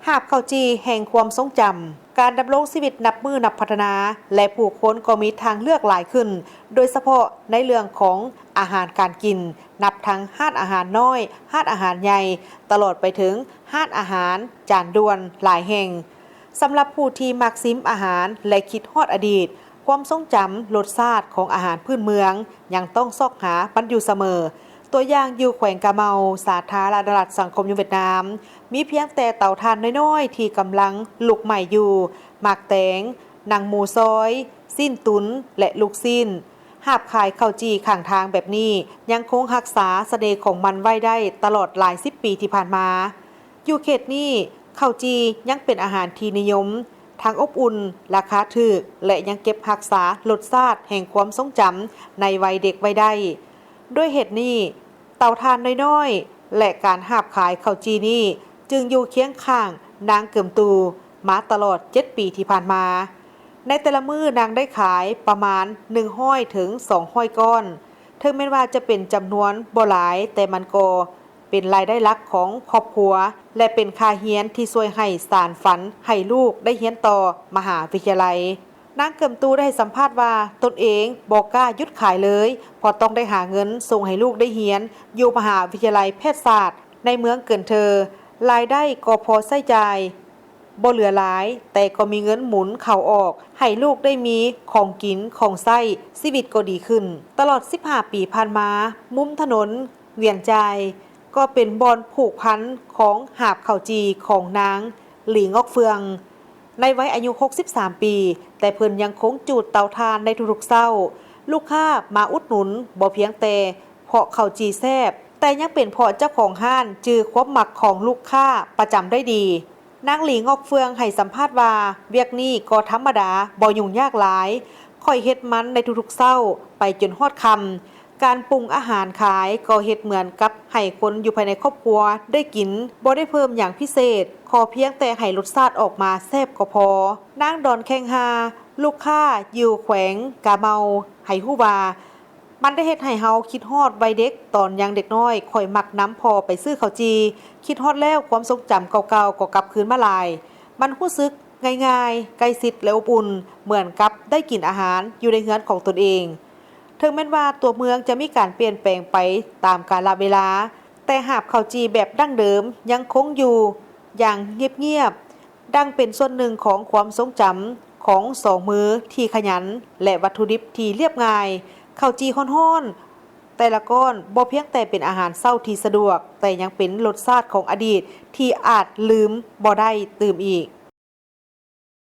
ຫາບເຂົ້າຈີ່ແຫ່ງຄວາມຊົງຈຳ. ການດຳລົງຊີວິດນັບມື້ນັບພັດທະນາ ແລະ ຜູ້ຄົນກໍມີທາງເລືອກຫຼາຍຂຶ້ນ, ໂດຍສະເພາະໃນເລື່ອງຂອງອາຫານການກິນ, ນັບທັງຮ້ານອາຫານນ້ອຍ, ຮ້ານອາຫານໃຫຍ່, ຕະຫຼອດໄປເຖິງຮ້ານອາຫານຈານດ່ວນຫຼາຍແຫ່ງ. ສຳລັບຜູ້ທີ່ມັກຊິມອາຫານ ແລະ ຄິດຮອດອະດີດ, ຄວາມຊົງຈຳລົດຊາດຂອງອາຫານພື້ນເມືອງຍັງຕ້ອງຊອກຫາມັນຢູ່ສະເໝີ. ຕົວຢ່າງຢູ່ແຂວງກາເມົາ, ສາທາລະນະລັດສັງຄົມນິຍົມຫວຽດນາມ, ມີພຽງແຕ່ເຕົາຖ່ານນ້ອຍໆທີ່ກຳລັງລຸກໄໝ້ຢູ່, ໝາກແຕງ, ໜັງໝູຊອຍ, ຊີ້ນຕຸນ ແລະ ລູກຊີ້ນ. ຫາບຂາຍເຂົ້າຈີ່ຂ້າງທາງແບບນີ້ ຍັງຄົງຮັກສາສະເໜ່ຂອງມັນໄວ້ໄດ້ຕະຫຼອດຫຼາຍສິບປີທີ່ຜ່ານມາ. ຢູ່ເຂດນີ້, ເຂົ້າຈີ່ຍັງເປັນອາຫານທີ່ນິຍົມ, ທັງອົບອຸ່ນ, ລາຄາຖືກ ແລະ ຍັງເກັບຮັກສາລົດຊາດແຫ່ງຄວາມຊົງຈຳໃນໄວເດັກໄວ້ໄດ້. ດ້ວຍເຫດນີ້, ເຕົາຖ່ານນ້ອຍໆ ແລະ ການຫາບຂາຍເຂົ້າຈີ່ນີ້ ຈຶ່ງຢູ່ຄຽງຂ້າງນາງເກີມຕູມາຕະຫຼອດເຈັດປີທີ່ຜ່ານມາ. ໃນແຕ່ລະມື້ນາງໄດ້ຂາຍປະມານໜຶ່ງຮ້ອຍເຖິງສອງຮ້ອຍກ້ອນ. ເຖິງແມ່ນວ່າຈະເປັນຈຳນວນບໍ່ຫຼາຍ, ແຕ່ມັນກໍເປັນລາຍໄດ້ຫຼັກຂອງຄອບຄົວ ແລະ ເປັນຄ່າຮຽນທີ່ຊ່ວຍໃຫ້ສານຝັນໃຫ້ລູກໄດ້ຮຽນຕໍ່ມະຫາວິທະຍາໄລ. ນາງເກີມຕູໄດ້ໃຫ້ສຳພາດວ່າ ຕົນເອງບໍ່ກ້າຢຸດຂາຍເລີຍ, ເພາະຕ້ອງໄດ້ຫາເງິນສົ່ງໃຫ້ລູກໄດ້ຮຽນຢູ່ມະຫາວິທະຍາໄລແພດສາດໃນເມືອງເກີນເທີ. ລາຍໄດ້ກໍພໍໃຊ້ຈ່າຍ ບໍ່ເຫຼືອຫຼາຍ, ແຕ່ກໍມີເງິນໝູນເຂົ້າອອກ ໃຫ້ລູກໄດ້ມີຂອງກິນຂອງໃຊ້, ຊີວິດກໍດີຂຶ້ນ. ຕະຫຼອດສິບຫ້າປີຜ່ານມາ, ມຸມຖະໜົນຫວຽນຈາຍ ກໍເປັນບ່ອນຜູກພັນຂອງຫາບເຂົ້າຈີ່ຂອງນາງ ຫຼີງອກເຟືອງ ໃນໄວອາຍຸຫົກສິບສາມປີ, ແຕ່ເພິ່ນຍັງຄົງຈູດເຕົາຖ່ານໃນທຸກໆເຊົ້າ. ລູກຄ້າມາອຸດໜູນບໍ່ພຽງແຕ່ເພາະເຂົ້າຈີ່ແຊບ, ແຕ່ຍັງເປັນເພາະເຈົ້າຂອງຮ້ານຈື່ຄວາມມັກຂອງລູກຄ້າປະຈຳໄດ້ດີ. ນາງ ຫຼີງອກເຟືອງ ໃຫ້ສຳພາດວ່າ, ວຽກນີ້ກໍທຳມະດາ, ບໍ່ຫຍຸ້ງຍາກຫຼາຍ. ຂ້ອຍເຮັດມັນໃນທຸກໆເຊົ້າ, ໄປຈົນຮອດຄ່ຳ. ການປຸງອາຫານຂາຍກໍເຮັດເໝືອນກັບໃຫ້ຄົນຢູ່ພາຍໃນຄອບຄົວໄດ້ກິນ, ບໍ່ໄດ້ເພີ່ມຫຍັງພິເສດ, ຂໍພຽງແຕ່ໃຫ້ລົດຊາດອອກມາແຊບກໍພໍ. ນາງ ດອນແຂ້ງຮ່າ, ລູກຄ້າຢູ່ແຂວງກາເມົາ ໃຫ້ຮູ້ວ່າ, ມັນໄດ້ເຮັດໃຫ້ເຮົາຄິດຮອດໄວເດັກ. ຕອນຍັງເດັກນ້ອຍ, ຂ້ອຍມັກນຳພໍ່ໄປຊື້ເຂົ້າຈີ່. ຄິດຮອດແລ້ວ, ຄວາມຊົງຈຳເກົ່າໆກໍກັບຄືນມາຫຼາຍ. ມັນຮູ້ສຶກງ່າຍໆ, ໃກ້ຊິດ ແລະ ອົບອຸ່ນ, ເໝືອນກັບໄດ້ກິນອາຫານຢູ່ໃນເຮືອນຂອງຕົນເອງ. ເຖິງແມ່ນວ່າຕົວເມືອງຈະມີການປ່ຽນແປງໄປຕາມກາລະເວລາ, ແຕ່ຫາບເຂົ້າຈີ່ແບບດັ້ງເດີມຍັງຄົງຢູ່ຢ່າງງຽບໆ, ດັ່ງເປັນສ່ວນໜຶ່ງຂອງຄວາມຊົງຈຳຂອງສອງມືທີ່ຂະຫຍັນ ແລະ ວັດຖຸດິບທີ່ລຽບງ່າຍ. ເຂົ້າຈີ່ຮ້ອນໆແຕ່ລະກ້ອນບໍ່ພຽງແຕ່ເປັນອາຫານເຊົ້າທີ່ສະດວກ, ແຕ່ຍັງເປັນລົດຊາດຂອງອະດີດທີ່ອາດລືມບໍ່ໄດ້ຕື່ມອີກ.